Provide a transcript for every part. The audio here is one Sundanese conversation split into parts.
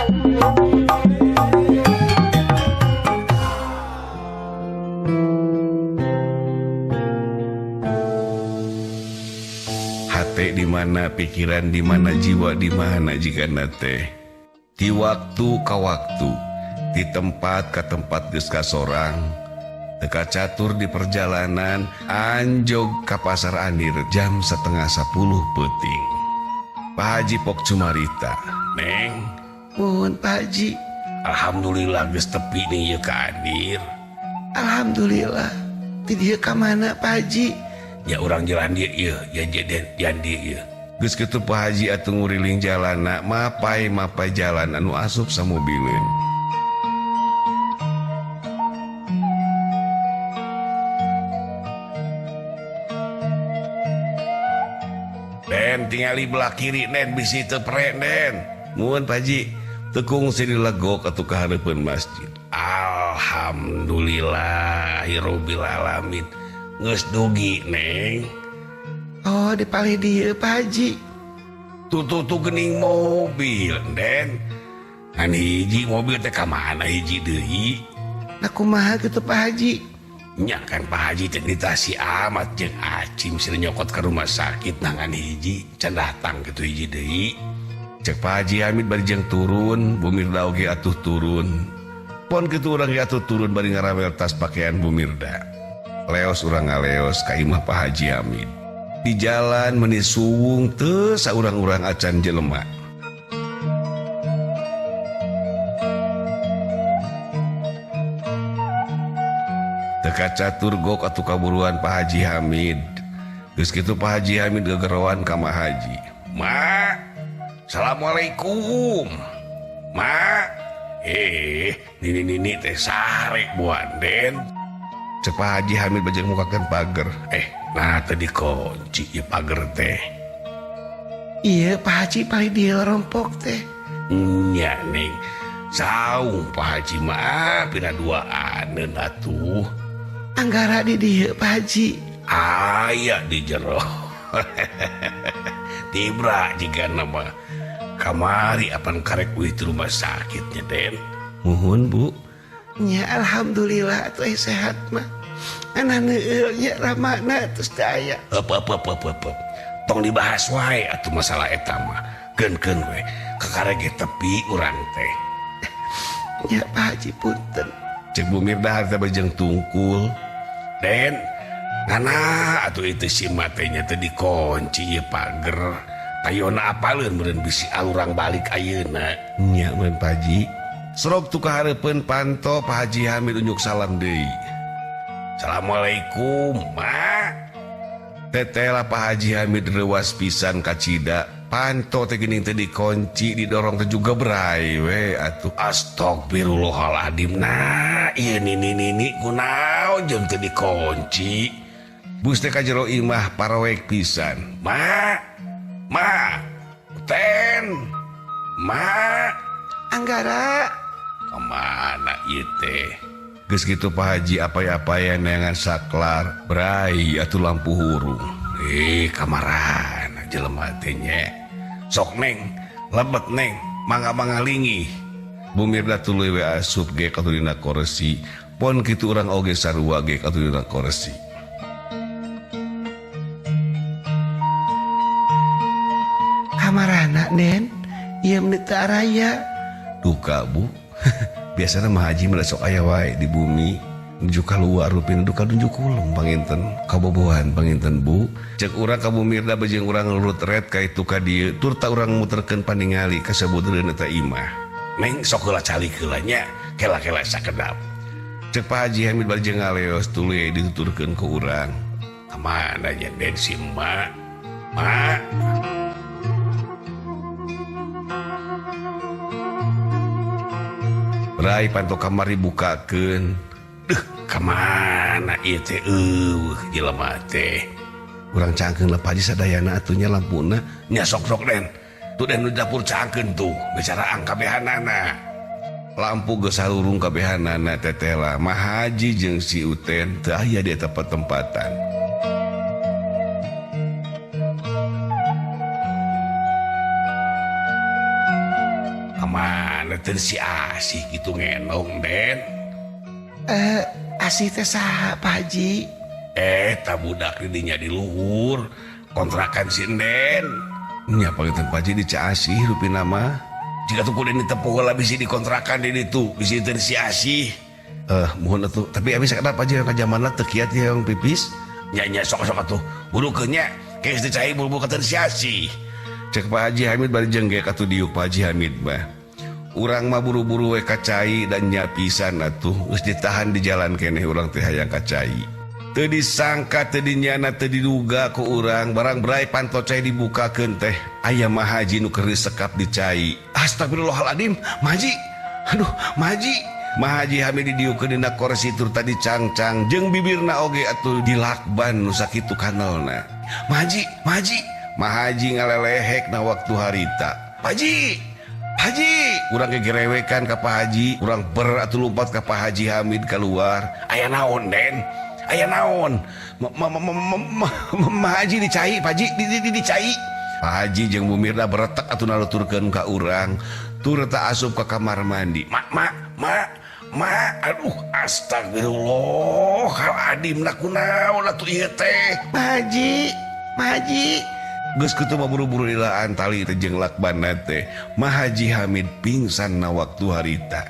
Hate di mana, pikiran di mana, jiwa di mana jigana teh. Di waktu ka waktu, di tempat ka tempat geus kasorang, teu kacatur di perjalanan anjog ka Pasar Andir jam 9:30 peuting. Pak Haji pok cumarita, "Neng, Mohon Pak Haji." Alhamdulillah geus tepi nih ieu ka Andir. Alhamdulillah. Ti dieu ka mana Pak Haji? Ya urang jalan dieu ieu, ya jalan dieu ieu. Geus kitu Pak Haji atuh nguriling jalanna, mapai-mapai jalan anu asup samobileun. Den tingali belah kiri Den bisi teu pre Den. Muhun Pak Haji, tekung sini legok atuh ka hareupeun masjid. Alhamdulillahirabbil alamin. Geus dugi Neng. Oh, di palih dieu Pak Haji. Tuh tuh tuh geuning mobil Den. Ngan hiji mobil teh ka mana hiji deui? Nah kumaha kitu Pak Haji? Nya kan Pak Haji teh ditasi amat jeung Acim sih nyokot ke rumah sakit nangan hiji can datang kitu hiji deui. Cek Pak Haji Hamid bari jeung turun, Bu Mirda oge atuh turun. Pon kitu urang ge atuh turun bari ngarawel tas pakaian Bu Mirda. Leos urang ngaleos ka imah Pak Haji Hamid. Di jalan meni suwung teu saurang-urang acan jelema. Teu kacatur gok atuh kaburuan Pak Haji Hamid. Geus kitu Pak Haji Hamid gegeroan ka Ma Haji. Ma, Assalamualaikum. Ma, nini-nini teh sare buan Den. Cek Pak Haji Hamid bajeng mukakeun pager. Nah tadi kunci ieu pager teh. Iya Pak Haji paling dia rompok teh. Nya Neng. Saung Pak Haji mah pina duaaneun atuh. Anggara di dieu Pak Haji. Aya di jero. Tibra jigana mah. Kamari apan karek euy di rumah sakitnya Den. Muhun Bu. Nya alhamdulillah atuh sehat mah. Ana neueul nya ramana terus teu aya. Eup eup eup eup eup. Tong dibahas wae atuh masalah eta mah. Keun-keun we kakare ge tepi urang teh. Nya Pak Haji punten. Cek Bu Mirda harta bejeng tungkul. Den, ngana atuh itu si matenya teh dikunci ieu pager. Tayona apaleun meureun bisi alurang balik ayeuna. Nya meureun Pak Haji. Serok tuh kahareupeun panto Pak Haji Hamid unjuk salam deui. Assalamualaikum, Ma. Tetela Pak Haji Hamid reuas pisan kacida. Panto teh geuning teh dikunci, didorong teh juga berai we atuh. Astagfirullahaladzim. Nah, ieu nini-nini kunaon jeung teh dikunci. Bus teh ka jero imah paroek pisan. Ma, Ma, Ten, Ma, Anggara. Kemana ieu teh? Geus kitu Pak Haji apay-apayan neangan saklar, brai atuh lampu hurung. Kamarana jelema teh nya. Sok Neng, lebet Neng, mangga-mangga lingih. Bu Mirda tuluy we asup ge katuh dina kursi. Pon kitu urang oge sarua ge katuh dina kursi. Kamarana Den, ieu meni teu araya. Duka Bu. Biasana mah Haji mah sok aya wae di bumi. Nuju kaluar rupina duka nuju kulung panginten, kabobohan panginten Bu. Cek urang ka Bu Mirda bejeng urang ngelurut ret ka itu ka dieu, tur ta urang muterkeun paningali ka sabudereun eta imah. Neng sok heula calik heula nya, kela-kela sakedap. Cek Pak Haji Hamid bari jeung ngaleos tuluy dituturkeun ku urang. Ka mana nya Den si Ma? Ma. Rai panto kamar dibukakeun. Duh, kamana ieu teh eueuh jelema teh. Urang cangkeun lah Pak Haji sadayana atuh nya lampuna. Nya sok-sok Den. Tuh Den nu dapur cangkeun tuh, bicaraang kabehanana. Lampu geus sarurung kabehanana teteh lah. Ma Haji jeung si Uten teu aya di eta patempatan. Kamana mana teu si Asih gitu ngenong Den? Asih teh saha Pak Haji? Ta budak di dinya di luhur kontrakan si Den. Nya panginten Pak Haji di Caasih rupina mah. Jika tuh kudu ditepung heula bisi dikontrakan di ditu, bisi teu si Asih. Mohon atuh, tapi abi sakedap aja yang kajamanna teu kiat yang pipis. Nya nya sok-sok atuh. Burukeun nya, geus teu cai buru-buru ka si Asih. Cek Pak Haji Hamid bari jenggek atuh diuk Pak Haji Hamid mah. Urang mah buru-buru we ka cai dan nya pisan atuh geus ditahan di jalan keneh urang teh hayang ka cai. Teu disangka teu dinyana teu diduga ku urang barang brai panto cai dibukakeun teh aya Mah Haji nu keur disekap di cai. Astagfirullahaladzim, Mah Haji. Aduh, Mah Haji. Mah Haji Hamid didiukeun dina korsi tur tadi cangcang jeung bibirna oge atuh dilakban nu sakitu kanelna. Mah Haji, Mah Haji. Mah Haji ngalelehek na waktu harita. Pak Haji, Pak Haji, urang gegerewekan ka Pak Haji, urang ber atuh lompat ka Pak Haji Hamid keluar. Aya naon Den? Aya naon? Mah Haji dicai, Pak Haji dicai. Pak Haji jeung Bu Mirna beretek atuh naluturkeun ka urang. Tur ta asup ka kamar mandi. Mak, mak, mak, mak, aduh astagfirullah, hal adim na kunaon atuh ieu teh. Pak Haji, Pak Haji. Geus kitu mah buru-buru dilaan tali teh jeung lakbanna teh. Mah Haji Hamid pingsan na waktu harita.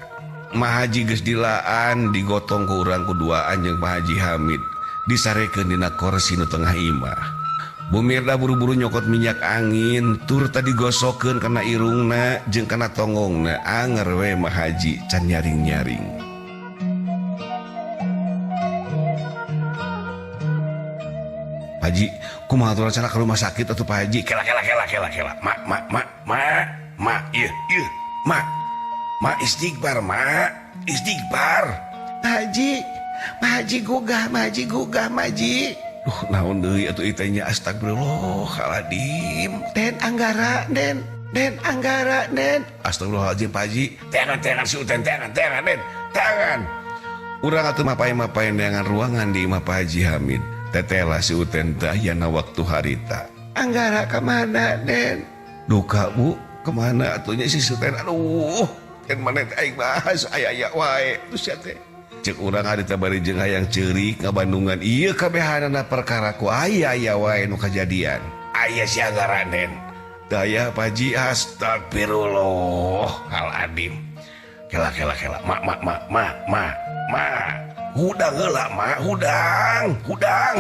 Mah Haji geus dilaan digotong ku urang kuduaan jeung Pak Haji Hamid disarekeun dina korsi nu tengah imah. Bu Mirna buru-buru nyokot minyak angin tur tadi gosokeun kana irungna jeung kana tonggongna anger we Mah Haji can nyaring-nyaring. Pak Haji, kumaha atuh rencana ke rumah sakit atuh Pak Haji? Kela kela kela kela kela. Mak mak mak mak mak ieu ieu mak. Mak istighfar mak, istighfar. Pak Haji, Pak Haji gugah, Pak Haji gugah, Pak Haji. Duh, naon deui atuh ieu teh nya astagfirullahaladzim. Den Anggara, Den, Den Anggara, Den. Astagfirullahaladzim Pak Haji. Teangan teangan si Uten, teangan teangan Den, teangan. Urang atuh mapain-mapain neangan ruangan di imah Pak Haji Hamid. Tetela si Uten teh ayana waktu harita. Anggara kemana Den? Duka Bu, kemana atunya si Uten? Aduh, kan mana teh aing bahas aya-aya wae terus ya teh. Cek urang harita bari jeung hayang ceurik ngabandungan ieu kabehanana perkara ku aya-aya wae nu kajadian. Aya si Anggara Den. Daya Pak Haji astagfirullah hal adim. Kela kela kela mak mak mak mak mak mak. Hudang heula mak, hudang, hudang.